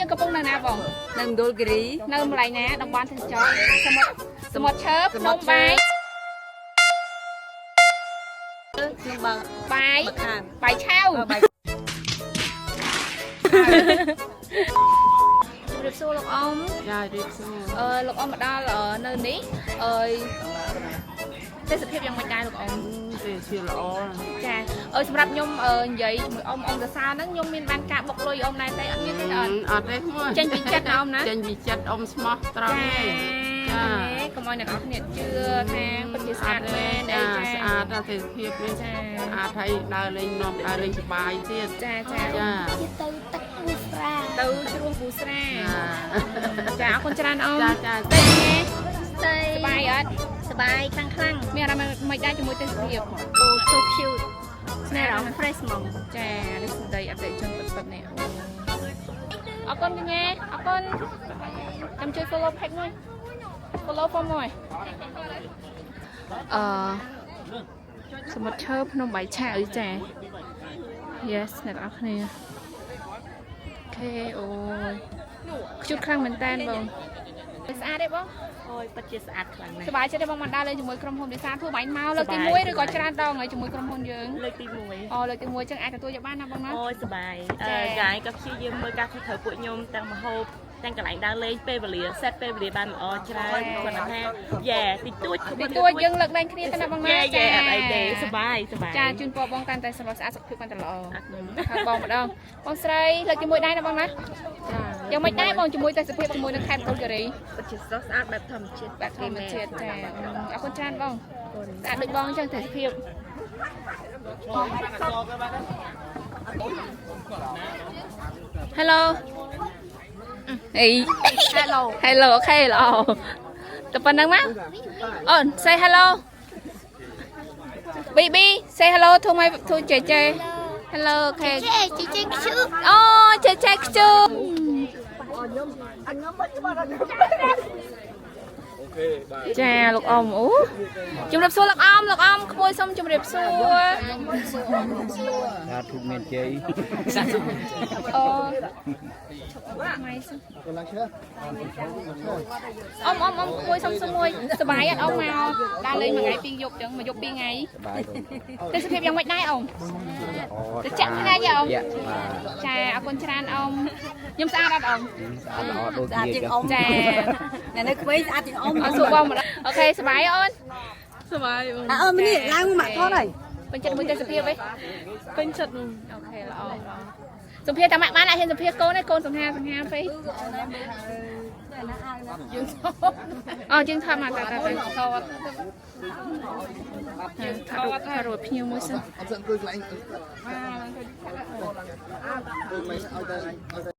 យើងកំពុងនៅណាបង នៅមណ្ឌលគិរី នៅម្លែងណាតំបន់ទេសចរសមុទ្រសមុទ្រឈើភ្នំបាយ ក្នុងបា បាយ ខាន បាយឆៅ បាយ ជម្រាបសួរលោកអ៊ំ ចារៀបសួរ អឺលោកអ៊ំមកដល់នៅនេះអើយទេសភាពយ៉ាងម៉េចដែរលោកអ៊ំ ទេជាល្អ ចាអើយសម្រាប់ខ្ញុំនិយាយជាមួយអ៊ំអ៊ំសរសើរហ្នឹងខ្ញុំមានបានការបុកលុយអ៊ំដែរទេអត់មានទេអត់ អត់ទេមួយ ចេញពីចិត្តណាអ៊ំណា ចេញពីចិត្តអ៊ំស្មោះត្រង់ ចា ចា កុំឲ្យអ្នកនរគ្នាជឿថាពិតជាស្អាតមែនអី ចា ចា ស្អាតណាស់ទេសភាពនេះ ចា ស្អាតហើយដើរលេងនាំដើរលេងសប្បាយទៀត ចាចា ចា ទៅទឹកវូស្រា ទៅជ្រោះពូស្រាចាអរគុណច្រើនអ៊ំ ចាចា ទេ ស្ទៃ សប្បាយអត់ សបាយខ្លាំងខ្លាំង មានអារម្មណ៍មិនដែរជាមួយទេសភាព អូ so cute ស្នេហ៍អារម្មណ៍ fresh ហ្មង ចានេះសម្ដីអតិជនពិតៗនេះអរគុណកញ្ញាអរគុណចាំជួយ follow page មួយ follow ផងមួយអឺសមុទ្រឈើភ្នំបាយឆៅចា Yes អ្នកនរគ្នា OK អូយខ្ជុតខ្លាំងមែនតើបងស្អាតទេបង អូយពិតជាស្អាតខ្លាំងណាស់ សប្បាយចិត្តទេបងបានដើរលេងជាមួយក្រុមហ៊ុនភាសាធ្វើបាញ់មកលើកទី1ឬក៏ច្រើនដងហើយជាមួយក្រុមហ៊ុនយើង លើកទី1 អូលើកទី1ចឹងអាចទទួលយកបានណាបងណា អូយសប្បាយ ចា អឺកាយក៏ព្យាយាមមើលការខុសត្រូវពួកខ្ញុំទាំងម្ហូបទាំងកន្លែងដើរលេងពេលវេលា set ពេលវេលាបានល្អច្រើនគាត់ថាយ៉ែតិចតួច តិចតួចយើងលើកលែងគ្នាទៅណាបងណា យ៉ែយ៉ែអត់អីទេសប្បាយសប្បាយ ចាជូនពរបងកាន់តែស្រស់ស្អាតសុខភាពកាន់តែល្អ អរគុណ ហើយបងម្ដងបងស្រីលើកទី1ដែរណាបងណាយ៉ាងម៉េចដែរបងជាមួយទេសភាពជាមួយនឹងខេត្តមណ្ឌលគិរី ពិតជាស្រស់ស្អាតបែបធម្មជាតិ បែបធម្មជាតិចាអរគុណច្រើនបងស្អាតដូចបងអញ្ចឹងទេសភាព Hello អី Hello Hello OK ល្អតែប៉ុណ្្នឹងមកអូន say hello BB say hello to my to ចេចេ Hello OK ចេចេចេខ្ជូ អូចេចេខ្ជូចាលោកអ៊ំអូជំរាបសួរលោកអ៊ំលោកអ៊ំក្មួយសុំជំរាបសួរ សាធុមានជ័យ អូម៉ៃសុំអ៊ំអ៊ំអ៊ំក្មួយសុំសុំមួយសប្បាយអត់អ៊ំមកដើរលេងមួយថ្ងៃពីរយប់ចឹងមួយយប់ពីរថ្ងៃ សប្បាយបង ទេសភាពយ៉ាងម៉េចដែរអ៊ំ អូ ត្រជាក់ថ្ងៃអ៊ំ យ៉ាបាទ ចាអរគុណច្រើនអ៊ំខ្ញុំស្អាតអត់អ៊ំ ស្អាតល្អដូចគ្នាចឹង ចា អ្នកនៅក្មេងស្អាតជាងអ៊ំ អត់សួរបងម្ដង OK សប្បាយអូន សប្បាយអូន អើអូននេះឡើងមកថតហើយ ពេញចិត្តមួយទេសភាពឯង ពេញចិត្ត OK ល្អល្អសម្ភារតាម៉ាក់បានអត់ហ៊ានសម្ភារកូនទេកូនសង្ហាសង្ហាពេកយើងថតអូយើងថតមកតាតាតាថតយើងថតរូបថតរូបភ្ញៀវមួយសិន អត់សិនអង្គុយកន្លែងអង្គុយកន្លែងឲ្យតែឲ្យតែ